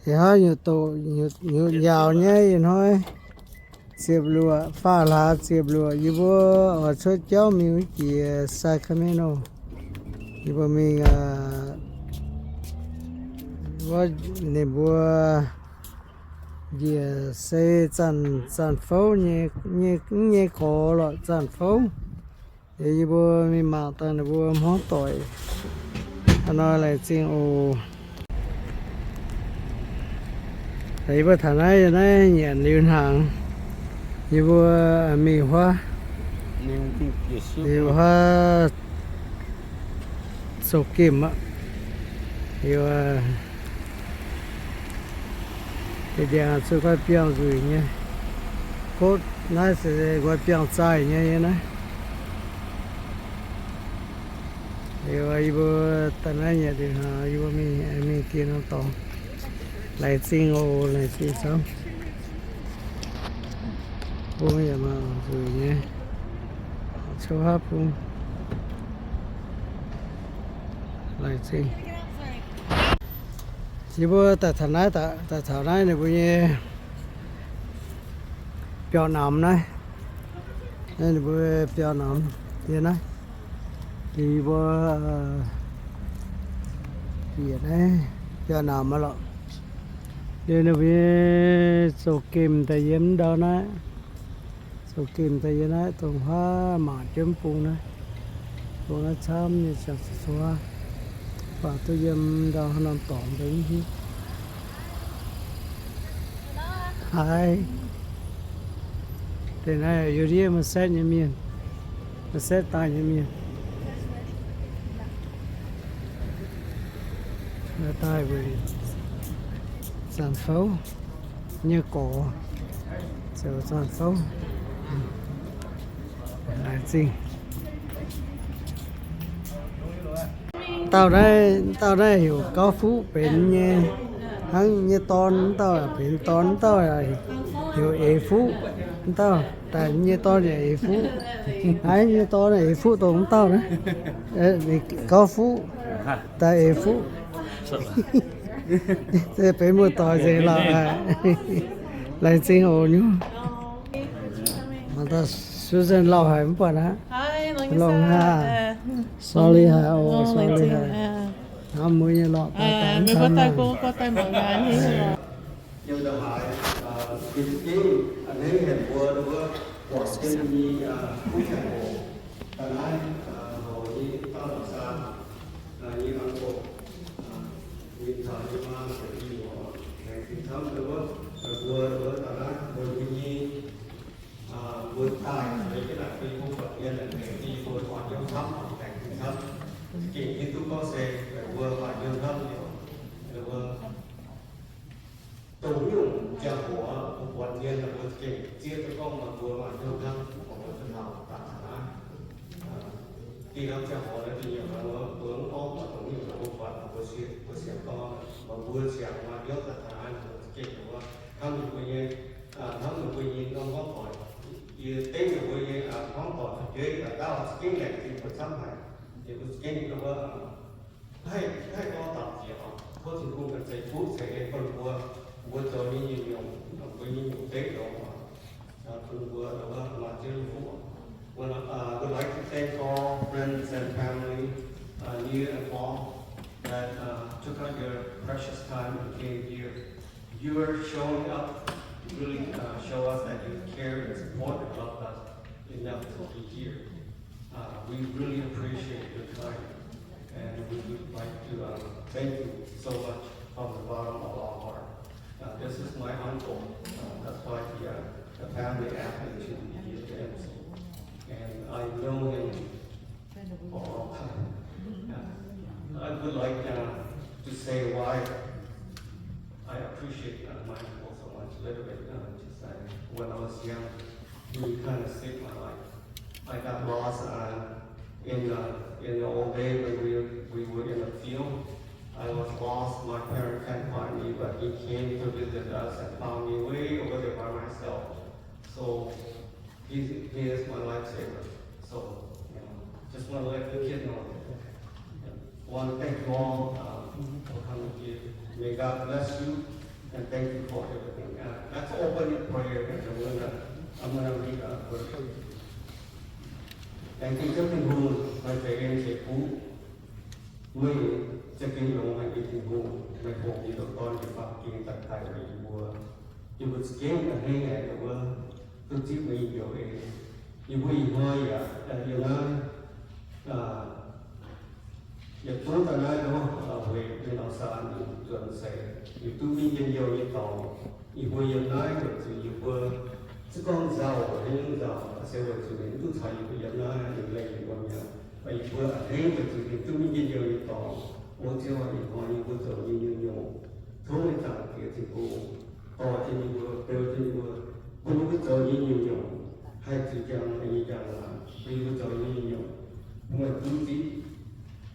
Ih hnoi nyutc doqc, nyutc nyaaux nyei ih hnoi. Ziepc luoqc, faam hlaax ziepc luoqc, yie mbuo oix cuotv jauv mingh wuov jiex Sacramento. Yie mbuo mingh, wuov, ninh mbuo njiec se zanc, zanc fouv nyei, nyei, nyei gorx lorqc, zanc fouv. Yie mbuo mingh mangc daaih ninh mbuo hmuangv doic. Hnangv nor laengz zingh oc. Yie mbuo taux naaiv, naaiv nyanc liuz hnaangx, yie mbuo mingh huaav, liuz huaav zoux gemh aqv. Liuz, deix ndiangx zuqc guai biangh nzueic nyei. Kotv naaiv se guai biangh zaaih nyei yie naaiv. Liuz yie mbuo daaih naaiv nyanc liuz hnaangx, yie mbuo mingh, mingh dien norm dorngx. Laengz zingh oc, laengz zingh camv. Bung yaac maaih nzueic nyei. Cou haav bung. Laengz zingh. Yie mbuo daaih taux naaiv, daaih taux naaiv ninh mbuo nyei biauv-namx naaiv. Naaiv ninh mbuo biauv-namx yie naaiv. Yie mbuo bieqc naaiv biauv-namx aqv lorqc. Liuz ninh mbuo nyei zoux gemh daaih yiem ndau naaiv. Zoux gemh daaih yiem naaiv, dongh huaav mangc jienv bung naaiv. Bung naaiv camv nyei, ziangh zuqc huaav. Baac duqv yiem ndau haaix norm dorngx deix mv hiuv. Haaix deix naaiv yiem ndiev Merced nyei mienh, Merced daaih nyei mienh. Daaih weic zanc fouv nyei gorx, zoux zanc fouv. Laengz zingh. Dauh naaiv, dauh naaiv heuc Gauv Fuqv benx nyei, hnangv nyei dorn, dauh benx dorn, dauh heuc Eix Fuqv, dauh daaih nyei dorn yaac Eix Fuqv. Haaix nyei dorn Eix Fuqv dongh dauh naaiv. Gauv Fuqv daaih Eix Fuqv. Benx muoz-doic nzengc lauh haic. Laengz zingh oc nyungc. Mangc daaih Susan lauh haic mv buatc aqv. Longx haic. Sorry haic oc, sorry haic. Hnamv mbuo nyei lorqc, daaih daaih mv camv. Yiem ndongc haaix, kuinx za'gengh a'hneiv haic mbuo, mbuo guangc jienv nyei kuv ziangh hoc, daaih naaiv hoc nyei dauh la'saah nyei uncle, ninh taux nyei maa, laengz zingh camv, mbuo, mbuo daaih naaiv mbuo nyei, mbuo daaih, mbuo jienv naaic bun mbuo buatc mienh, laengz zingh mbuo oix hnyouv camv, laengz zingh camv. Za'gengh hiuv duqv gorngv se mbuo maaih hnyouv camv liuz, mbuo dongh nyungc ziangh hoc mbuo buatc mienh, mbuo za'gengh zieqv duqv gorngv mbuo maaih hnyouv camv, mbuo zuqc taux daaih taux naaiv. Dinh hnamv ziangh hoc naaiv da'nyeic hnoi mbuo mv gorngv mbuo dongh nyungc mbuo buatc mbuo sienx, mbuo sienx gorngv mbuo sienx maaih hnyouv daaih taux naaiv, mbuo za'gengh mbuo hnamv ninh mbuo nyei, hnamv ninh mbuo nyei norm hmuangv doic. Yie dengv ninh mbuo nyei hmuangv doic fu'jueiv daaih dauh za'gengh laengz zingh mbuo camv haic. Ninh mbuo za'gengh ninh mbuo haih, haih gorngv dapc jiex oc. Tov Tin-Hungh ganh ceix fuqv ceix en bun mbuo, mbuo zoux nyei nyungc-nyungc, mbuo nyei nyungc zeiv longx oc. Bun mbuo maaih ziex fuqv. Well, uh, would like to thank all friends and family, uh, near and far, that, uh, took out your precious time and came here. Your showing up really, uh, show us that you care and support and love us enough to be here. Uh, we really appreciate your time, and we would like to, um, thank you so much from the bottom of our heart. Uh, this is my uncle. Uh, that's why the, uh, the family asked me to be here to M C. And I know him for a long time. Uh, I would like, uh, to say why I appreciate, uh, my uncle so much. A little bit, uh, just, uh, when I was young, he kind of saved my life. I got lost, uh, in the, in the old day when we, we were in the field. I was lost. My parents can't find me, but he came to visit us and found me way over there by myself. So he, he is my lifesaver. So, you know, just want to let the kid know. Want to thank you all, uh, for coming here. May God bless you. And thank you for everything. Uh, let's open in prayer and then we'll, uh, I'm gonna read a verse. Thank you, Ziouv Tin-Hungh, meih ceix en ceix fuqv. Meih za'gengh longx haic nyei Tin-Hungh, meih fongc yie ndoqc dorn nyei baamh gen daaih taaih weic yie mbuo. Yie mbuo za'gengh a'hneiv haic wuov, duqv zipv meih nyei hnyouv eix. Yie mbuo ih hnoi yaac, yiem naaiv, yietc zungv daaih naaiv nor, weic mienh auv-saan ninh zuonx seix, ninh duqv mingh njien-youh nyei dorngx. Yie mbuo yiem naaiv weic zuqc yie mbuo zungv gorngv nzauh, haaix nyungc nzauh, se weic zuqc ninh mv duqv caux yie mbuo yiem naaiv, ninh leih yie mbuo mi'aqv. Mv baac yie mbuo a'hneiv weic zuqc ninh duqv mingh njien-youh nyei dorngx. O Ziouv aac, ih hnoi yie mbuo zoux nyei nyungc-nyungc, tov meih Zaangc Diex Tin-Hungh dorh jienv yie mbuo, beu jienv yie mbuo, bun yie mbuo zoux nyei nyungc-nyungc haih zuqc njang meih nyei njang-laangc, bun yie mbuo zoux nyei nyungc-nyungc bun meih duqv zipv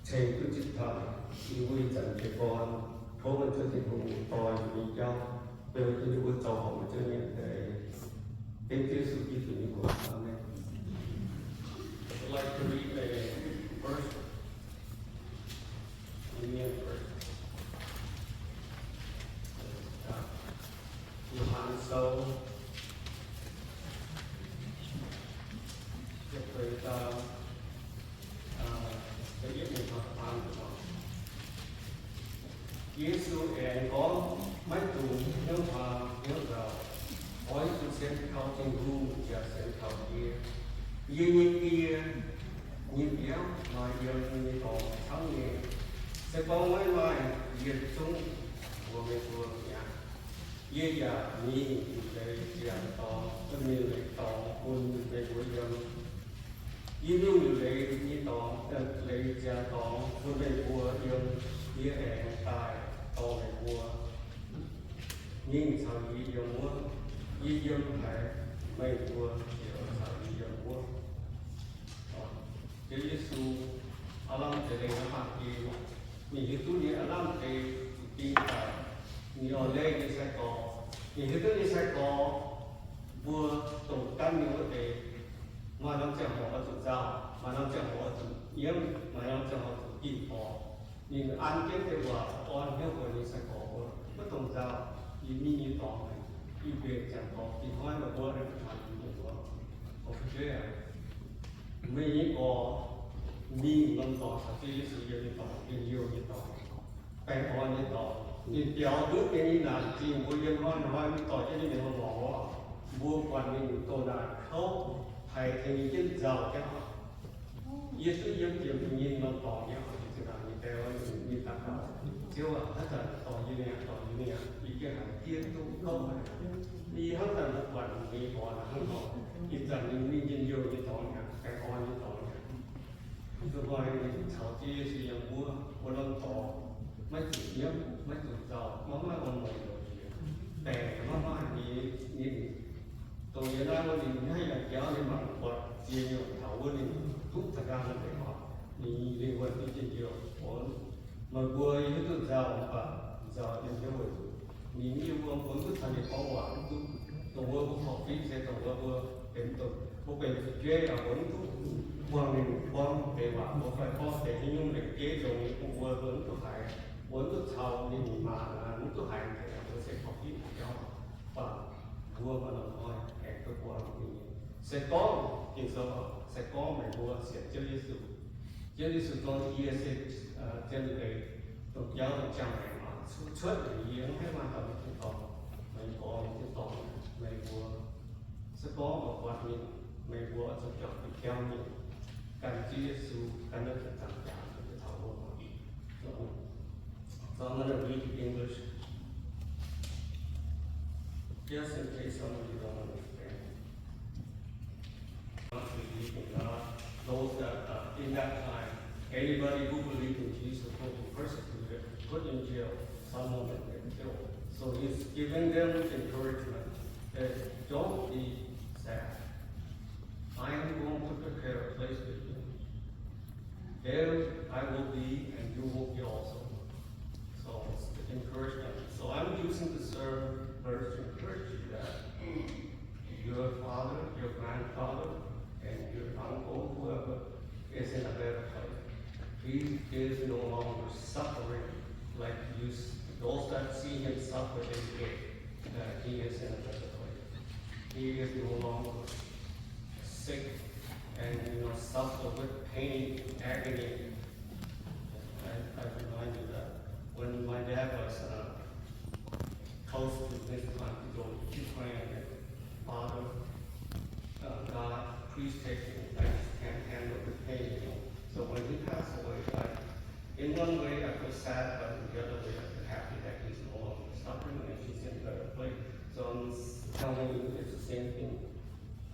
ceng duqv zipv taaih yie mbuo ih zanc nyei gorn. Tov meih Ziouv Tin-Hungh dorh yie mbuo nyei jauv, beu jienv yie mbuo zoux horpc meih Ziouv nyei eix. Dengv Ziouv Yesu Giduc nyei mbuox. Aamen. I'd like to read a verse. Amen. Verse. Yo^han Sou, da'feix zaang, da'yietv mingh taux da'faam. Yesu aengx gorngv, maiv dungx hnyouv hmaam hnyouv nzauh. Oix zuqc sienx kaux Tin-Hungh yaac sienx kaux yie. Yie nyei Die nyei mbiauh maaih yiem nyei dorngx camv nyei. Se gorngv maiv maaih, yie zungv mbuox meih mbuo mi'aqv. Yie yaac mingh liuz leiz ziangx dorngx, mingh leiz dorngx bun meih mbuo yiem. Yie mingh liuz leiz nyei dorngx, leiz ziangx dorngx bun meih mbuo yiem. Yie aengx daaih dorh meih mbuo mingh caux yie yiem wuov. Yie yiem haaix, meih mbuo ziouc caux yie yiem wuov. Ziouv Yesu aav lamh deix lengh naaiv baamh gen, ninh hiuv duqv ninh aav lamh deix zuqc ding daaih, ninh oix leih ninh nyei sai-gorx. Ninh hiuv duqv ninh nyei sai-gorx mbuo dongh danv ninh wuov deix, maaih norm ziangh hoc oix zuqc nzauh, maaih norm ziangh hoc oix zuqc nyiemv, maaih norm ziangh hoc zuqc dingh borqc. Ninh an jienv deix waac orn hnyouv mbuo nyei sai-gorx mbuo, maiv dungx nzauh. Yie mingh nyei dorngx, yie mbenc ziangx dorngx, ih hnoi meih mbuo aengx taux yie nyei dorngx. Meih nyei gorx mingh norm dorngx caux Ziouv Yesu yiem nyei dorngx, njien-youh nyei dorngx, baengh orn nyei dorngx. Ninh biaux ndutv nyei naanc zingh mbuo yiem hnoi-hnoi mingh dorh jienv ninh mingh mangc orqc. Mbuo buatc ninh doh naanc kouv, haiz tengx ninh jienv nzauh jienv oc. Yesu yiem ziepc nyeic norm dorngx nyei oc, zinh ndaangc ninh daaih, ninh daux gaux, Ziouv aac, haaix zanc dorh yie mingh aqv, dorh yie mingh aqv, yie gengh haiz diev duqv kouv haic. Yie hnamv daaih mbuo buatc ninh nyei gorx hnangv nor, ih zanc ninh mingh njien-youh nyei dorngx mi'aqv, baengh orn nyei dorngx mi'aqv. Ih hnoi ninh caux Ziouv Yesu yiem wuov, wuov norm dorngx, maiv zuqc nyiemv, maiv zuqc nzauh, maiv maaih orn mueic longc jiex, baengc maiv maaih, ninh, ninh dongh yie naaiv wuov, ninh maiv haih yangh jauv, ninh mangc buatc ziex nyungc taux wuov, ninh duqv taux nqaang deix oc. Ninh, ninh wuonh duqv njien-youh, meih mbuo yie hiuv duqv nzauh mv baac nzauh yiem hnyouv weic zuqc ninh mv yiem wuom, mbuo mv duqv caux ninh gorngv waac, mv duqv dongh wuov mbuo korv-fiqv se dongh wuov mbuo benx, mbuo benx fu'jueiv aqv, mbuo mv duqv buangh ninh buangv deix waac, mbuo fai gorngv deix haaix nyungc lengc jeiv nzongc nyei bun mbuo, mbuo mv duqv haiz, mbuo mv duqv caux ninh maanc, mv duqv haiz deix, mbuo se korv-fiqv jauv. Mv baac mbuo maaih norm hnoi aengx duqv buangh ninh. Se gorngv, Ging-Sou, se gorngv meih mbuo sienx Ziouv Yesu, Ziouv Yesu gorngv, yie se zien leiz, dongh jauv, dongh ziangh maengc oc. Cuotv, cuotv heuc yie, mv haih maaih dauh mingh tin-dorngh. Meih gorngv mingh tin-dorngh, meih mbuo se gorngv oix buatc ninh, meih mbuo oix zuqc juangc duqv jangv mingh gan Ziouv Yesu, gan naaiv deix zaangc jaax duqv taux wuom oc. So I'm gonna read in English, just in case some of you don't understand. Not believe in God. Those that, uh, in that time, anybody who believed in Jesus will be persecuted, put in jail, some of them get killed. So he's giving them encouragement that don't be sad. I am going to prepare a place for you. There I will be, and you will be also. So it's the encouragement. So I'm using the sermon verse to encourage you that your father, your grandfather, and your uncle, whoever, is in a better place. He is no longer suffering like he used to Those that see him suffer, they say that he is in a better place. He is no longer sick and, you know, suffer with pain, agony. I, I remind you that when my dad was, uh, close to his time to go to Ukraine, Father, uh, God, please take him. I just can't handle the pain, you know. So when he passed away, I, in one way, I feel sad, but in the other way, I feel happy that he's no longer suffering and he's in a better place. So I'm telling you, it's the same thing.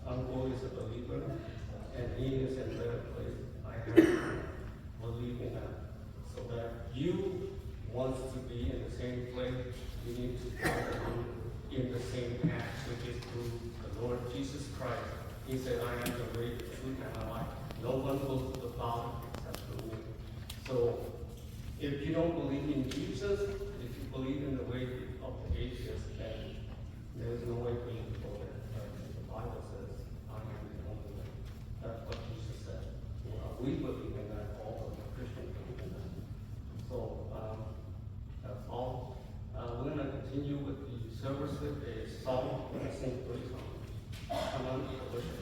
Uncle is a believer, and he is in a better place. I have to believe in that. So that you wants to be in the same place, you need to follow in the same path, which is through the Lord Jesus Christ. He said, "I am the way, the truth, and the life. No one goes to the Father except through me." So, if you don't believe in Jesus, if you believe in the way of the atheist, then there is no way for you to go there. But the Bible says, "I am the only way." That's what Jesus said. Well, we believe in that. All of the Christians believe in that. So, um, that's all. Uh, we're gonna continue with the service with a song. We're gonna sing three songs. Come on, the worship.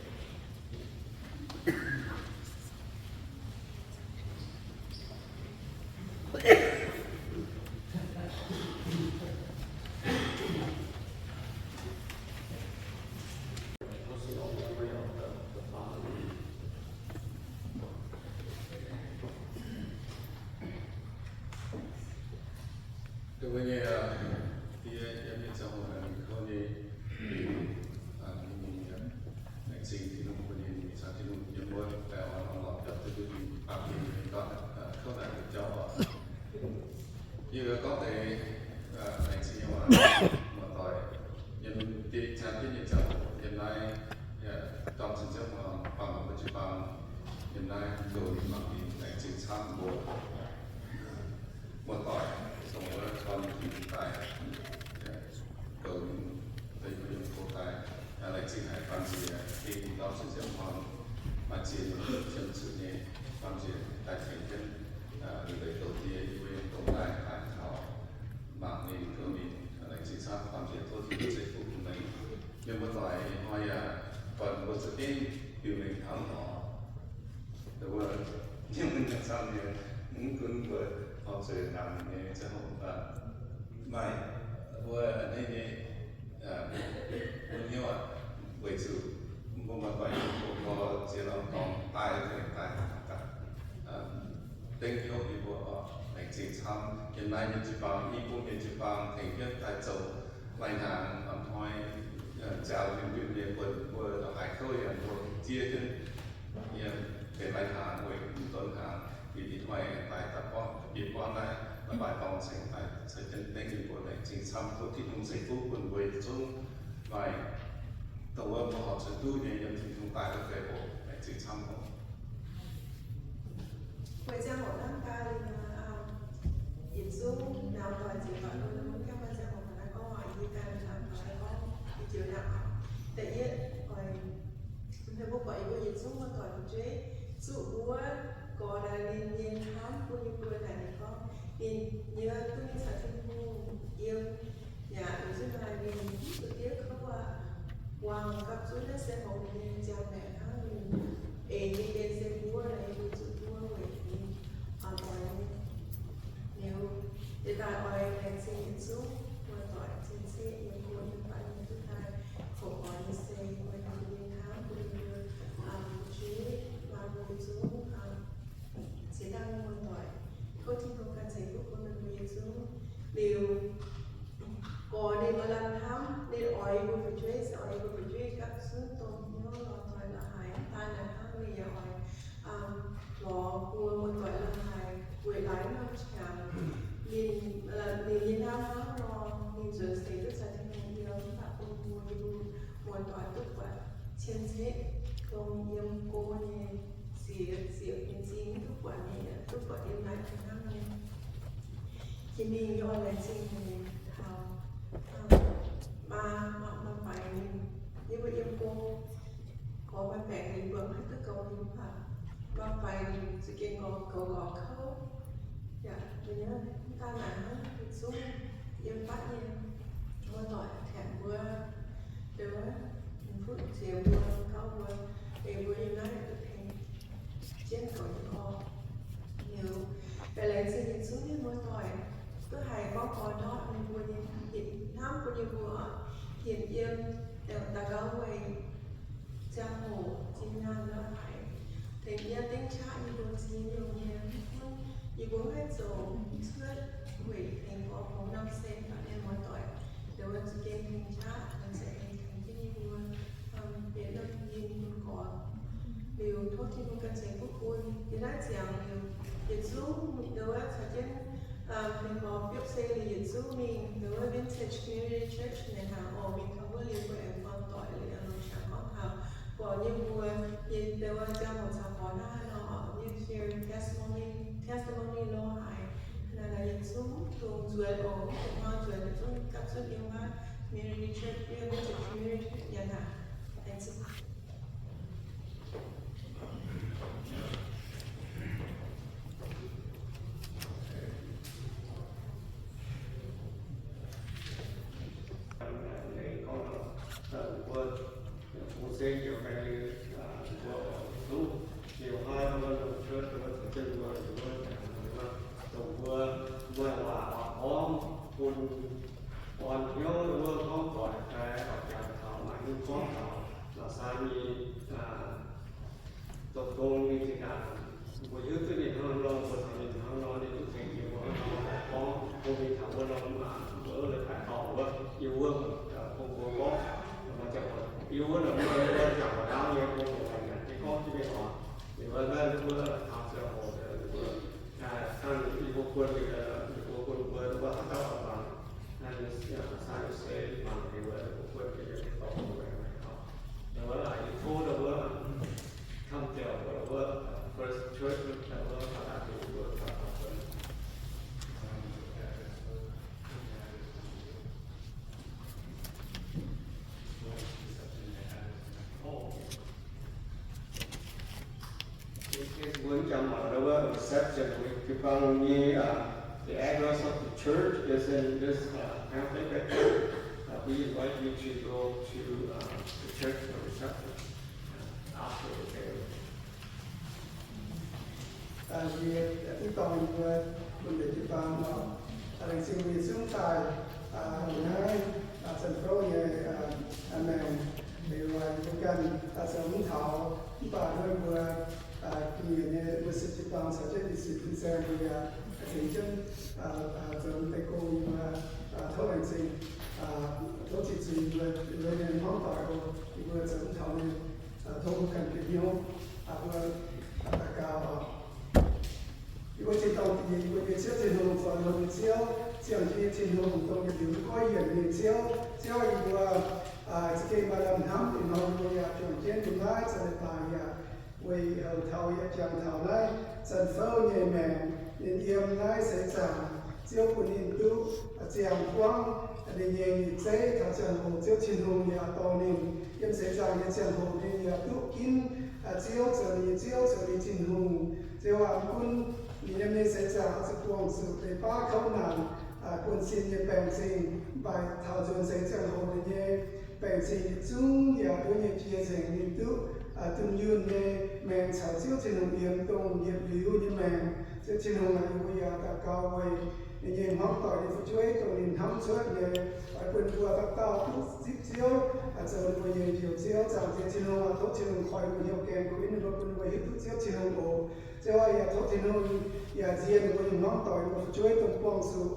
Yie gorngv deix, laengz zingh nyei waac, muoz-doic, yiem diex caa jienv nyei ziangh hoc, yiem naaiv, yaac dorh cin ziouv muangx, bangc mbuo jiu-baang, yiem naaiv ndoh mingh mangc ninh, laengz zingh camv mbuo. Muoz-doic, dongh wuov dorn jiex daaih, goux ninh, deix mbuo yiem go daaih, laengz zingh haic, baamh nziex gengh dorh cin ziouv muangx, maaih ziex nyungc ziemx zuqc nyei, baamh nziex daaih tengx jienv, liuz leiz douh diex yie mbuo yiem dongh naaiv daaih taux mangc ninh, goux ninh, laengz zingh camv, baamh nziex tov Tin-Hungh ceix fuqv bun meih. Mienh muoz-doic ih hnoi yaac buatc mbuo za'gengh biux mengh hnamv nor, wuov, mienh muoz-doic camv nyei, mv gunv mbuo horpc zuqc naanc nyei ziangh hoc, maaih wuov a'hneiv nyei bun hnyouv aqv, weic zuqc mbuo muoz-doic nyei hoc mbuo ziex norm dorngx daaih nzengc daaih ganh, dengv hnyouv yie mbuo oc, laengz zingh camv. Yiem naaiv nyei jiu-baang, i bung nyei jiu-baang tengx jienv daaih zoux lai-hnaangx, a'hnoi nziaaux yunh yunh nyei bun mbuo ndongc haaix kouv yaac mbuo ziev jienv yiem benx lai-hnaangx weic mv donx hnaangx. Ih hnoi daaih daaih gorngv bieqc buangv naaiv, mv baac dorngx cingx daaih ceix jienv dengv yie mbuo, laengz zingh camv. Tov Tin-Hungh ceix fuqv bun mbuo yietc zungv. Maaih dongh wuov mbuo horpc zuqc duqv nyei yiem Tin-Hungh daaih wuov deix oc. Laengz zingh camv oc. Weic ziangh hoc hnamv daaih liuz nor, yietc zungv nauz doic nzengc baac mbuo mv gaengh maaih ziangh hoc naaiv gorngv, yie ganh nauz doic gorngv i joux naaiv da'yietv oix, mbuo buatc yie mbuo yietc zungv muoz-doic fu'jueiv zuqv wuov gorx daaih ninh nyei hnamv bun yie mbuo naaic ninh gorngv ninh nyei duqv caux Tin-Hungh yiem, yaac yietc zungv maaih ninh mv zuqc diev kouv aqv. Wangc gapv zunv naaiv se houx ninh nyei ziangh maengc hnangv, ninh eix nyei en se mbuov naaic, yie mbuo zuqc mbuov weic ninh oix oix ninh. Liuz, yie daaih oix laengz zingh yietc zungv muoz-doic cien-ceqv yiem go yiem fai yiem duqv daaih hoqc oix nyei se, weic ninh nyei hnamv bun yie mbuo fu'jueiv, maaih mbuo yietc zungv ziex dangh muoz-doic. Tov Tin-Hungh ganh ceix fuqv bun meih mbuo yietc zungv. Liuz, gorx ninh maaih lamh hnamv, ninh oix yie mbuo fu'jueiv, se oix yie mbuo fu'jueiv gapv zunv dongh hnyouv lorz doic la'haaix, daaih naaic hnangv ninh yaac oix lorz mbuo muoz-doic la'haaix weic laaix norm qangx. Ninh, ninh nyei hnamv hnangv nor, ninh nzuonx seix duqv caux Tin-Hungh yiem, mv baac bun mbuo yie mbuo muoz-doic duqv buatc cien-ceqv dongh yiem go nyei ziex ziepc nyei zingh duqv buatc nyei, duqv buatc yiem naaiv hnangv nyei. Jiex mingh yie oix laengz zingh haic taux maa, maa, maa Faix ninh, yie mbuo yiem go, gorx maaih baengc ninh mbuo mv haih duqv goux ninh mv baac maa Faix ninh za'gengh goux lorz kouv. Yaac mv daan naaic hnangv, yietc zungv yiem fatv nyei muoz-doic tengx mbuo, nduov, butv qiex mbuo, gauv mbuo, ei mbuo yiem naaiv duqv tengx jienv zoux nyei orv. Liuz, laengz zingh yietc zungv nyei muoz-doic duqv haih gorngv gorx-ndortv ninh mbuo nyei hnamv bun yie mbuo yietc yiem daux gaux weic ziangh hoc zinh nyaanh la'haic, tengx yie dengv qaqv yie mbuo ziex nyungc nyei mv gunv yie mbuo haih zoux cuotv weic tengx gorx-youz norm se daaih nyei muoz-doic, liuz wuov za'gengh tengx qaqv, laengz zingh tengx jienv yie mbuo bieqc norm yinh bun gorx. Liuz tov Tin-Hungh ganh ceix fuqv bun yie naaiv ziangx liuz, yietc zungv nduov wuov caux jienv tengx gorx biopv se liuz yietc zungv mingh nduov wuov Vintage Community Church naaic hnaangx oc, mingh taux wuov liuz mbuo aengx buangh doic liuz aengx longc qangx gorngv taux gorx nyei mbuo, yie nduov wuov ziangh hoc caux gorx hnangv haaix nor nyei share testimony, testimony lorh haic. Naaic naaic yietc zungv dungx nzuonx oc, mv dungx hnoi nzuonx, yietc zungv gapv zunv yiem wuov Community Church, yiem Vintage Community Church nyanc aqv. Laengz zingh. Mbuo se ziouc ganh liuz, mbuo oix zuqc liuz hnoi mbuo longc cuotv mbuo caux jienv mbuo, mbuo dongh mbuo maaih waac horpc gorngv bun orn hnyouv wuov gorngv doic fai oix jangx taux maaih hnyouv gorngv taux maaih saan nyei dongh gong nyei zinh ndaangc. Mbuo hiuv duqv ninh hnangv nor, mbuo taux ninh hnangv nor, ninh duqv tengx yie mbuo hnangv nor gorngv, bun ninh taux wuov norm mbuo la'guaih dorngc wuov, yie wuov, bun mbuo gorngv, yie wuov norm mbuo wuov jangx ndaauv nyei, bun mbuo laengz zingh gorngv jienv mingh oc. Liuz wuov naaiv mbuo taux ziangh hoc mbuo, dangh yie mbuo bun, yie mbuo bun mbuo wuov haaix dauh mangc, naaiv saan se mangc liuz wuov mbuo bun jienv mingh dorngc mbuo laengz zingh oc. Liuz wuov, yie tov wuov, come tell wuov, first church, wuov, in case mbuo jangx mangc wuov reception, jiu-baang nyei, the address of the church is in this pamphlet right here. We invite you to go to the church for reception after the ceremony. Yie mv dorngc yie mbuo bun deix jiu-baang nor, laengz zingh mbuo yietc zungv daaih naaiv Zanc Fouv nyei maengc, liuz yie mbuo ganh zoux mv taux, mv baac hnoi mbuo ga'nyiec nyei mbuo se jiu-baang caux jienv yie zuqc fin-saeng mbuo yaac tengx jienv zoux deix gong yie mbuo tov laengz zingh, tov jiez zuiz yie mbuo, yie mbuo nyei hmuangv doic oc, yie mbuo zoux mv taux nyei, tov mbuo ganh bieqc hnyouv, mbuo daux gaux oc. Yie mbuo tin-dorngh Diex, yie mbuo nyei Ziouv Tin-Hungh, zoux longx nyei Ziouv, ziangh jienv nyei Tin-Hungh, dongh yietc liuz duqv goiv yienc nyei Ziouv. Ziouv, yie mbuo za'gengh maaih lamh hnamv ih hnoi yie mbuo yaac juangc jienv yiem naaiv zanc daaih yaac weic houc taux yaac jangx taux naaiv Zanc Fouv nyei maengc, ninh yiem naaiv seix zaangc, Ziouv bun ninh duqv ziangh buangv ninh nyei nyic zeiv taux ziangh hoc Ziouv Tin-Hungh yaac dorh ninh yiem seix zaangc nyei ziangh hoc ninh yaac duqv ginv Ziouv zoux ninh nyei Ziouv, zoux ninh Tin-Hungh. Ziouv aac, mv gunv ninh yiem nyei seix zaangc oix zuqc buangh zuqc deix baav kouv naanc, buonv-sin nyei baengc zingh, mv baac taux nzuonx seix ziangh hoc ninh nyei baengc zingh yietc zungv yaac duqv nyei jiex nzengc, ninh duqv dunh yunh nyei maengc caux Ziouv Tin-Hungh yiem dongh yietc liuz nyei maengc. Ziouv Tin-Hungh aac, yie mbuo yaac daux gaux weic ninh nyei hmuangv doic nyei fu'jueiv dongh ninh hnamv cuotv nyei, oix bun mbuo dauh dauh duqv zipv Ziouv, zoux ninh mbuo nyei Njoux Ziouv. Zaangc Diex Tin-Hungh aac, tov Tin-Hungh koi mbuo hnyouv gaengh kuinx ninh mbuo, bun mbuo hiuv duqv Ziouv Tin-Hungh oc. Ziouv aac, yaac tov Tin-Hungh yaac nziex ninh mbuo nyei hmuangv doic, ninh mbuo fu'jueiv dongh buangh zuqc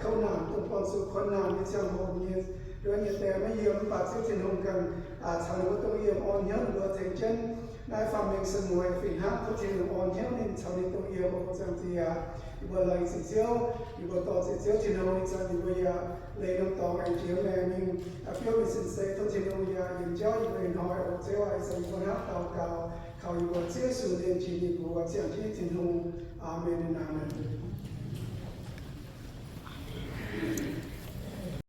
kouv naanc, dongh buangh zuqc kuonx naanc nyei ziangh hoc nyei, nduov nyei die maiv yiem, mv baac Ziouv Tin-Hungh ganh caux ninh mbuo dongh yiem, orn hnyouv ninh mbuo tengx jienv naaiv faam-mengh se mueiz fih hnangv. Tov Tin-Hungh orn hnyouv ninh caux ninh dongh yiem oc. Zaangc Diex aac, yie mbuo laengz zingh Ziouv, yie mbuo dorh ziqc Ziouv Tin-Hungh, ih zanc yie mbuo yaac leih norm dorngx aengx jiex maengx mingh biopv mingh sin-seix. Tov Tin-Hungh yaac yienc jauv yie mbuo ih hnoi oc. Ziouv aac, ih zanc yie mbuo hnamv daux gaux kaux yie mbuo Ziouv Yesu ninh jiex nyei mbuox, ziangh jienv Tin-Hungh. Aamen, aamen.